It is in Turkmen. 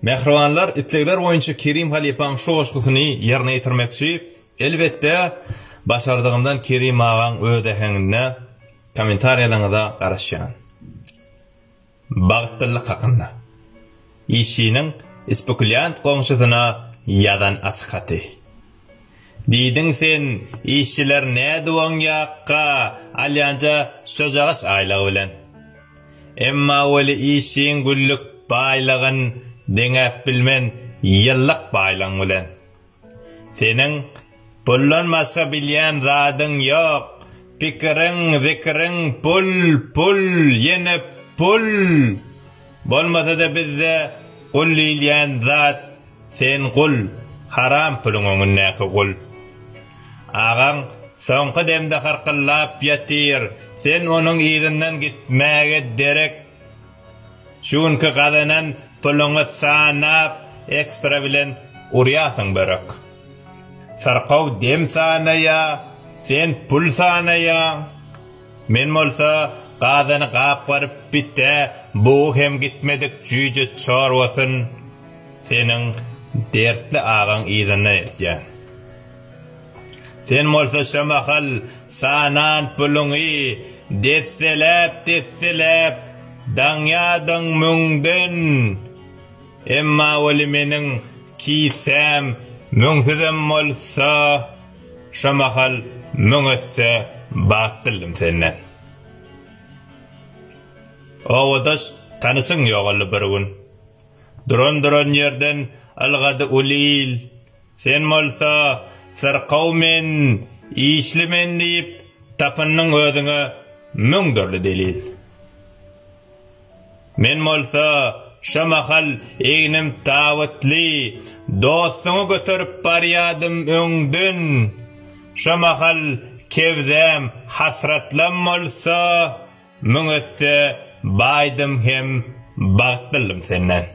Mähribanlar, islegler boýunça Kerim halypaň şu goşgusyny ýerine ýetirmekçi. Elbetde, başardygymdan Kerim agaň öz äheňinde kommentariýalaryňyza garaşýan. Bagtlylyk hakynda. Işçiniň spekulýant goňşusyna ýazan açyk haty. Diýdiň sen, işçiler nädip oňýakka alýanja şojagaş aýlygy bilen. Emma weli işçiň günlük baýlygyn deňäp bilmen ýyllyk baýlygyň bilen. Seniň puldan başga bilýän zadyň ýok, pikiriň, zikiriň pul, pul, ýene pul! Bolmasa-da bizde gul diýilýän zat sen gul, haram puluň öňündäki gul. Agaň soňky demde hyrkyldap ýatyr, sen onuň yzyndan gitmäge derek Şu günki gazanan puluňy sanap ekstra bilen urýarsyň börek. Syrkaw dem sanaýa, sen pul sanaýaň. Men bolsa gazany gapgaryp bite bugy hem gitmedik jüýje çorbasyn seniň dertli agaň yzyndan eltýän. Sen bolsa şo mahal sanan puluňy desseläp-desseläp daňýadyň müňden. Emma weli meniň kisäm müňsüzem bolsa, şo mahal müň esse bagtlyldym senden. Obadaş tanyşyň ýogaldy bir gün. Duran-duran ýerden ylgady uly il. Sen bolsa, syrkaw men, işli men diýip, tapyndyň özüňe müň dürli delil. Men bolsa, şo mahal egnim tabytly, dostuňy göterip barýadym öňden. Şo mahal kebzäm hasratlam bolsa, müň esse baýdym hem bagtlyldym senden.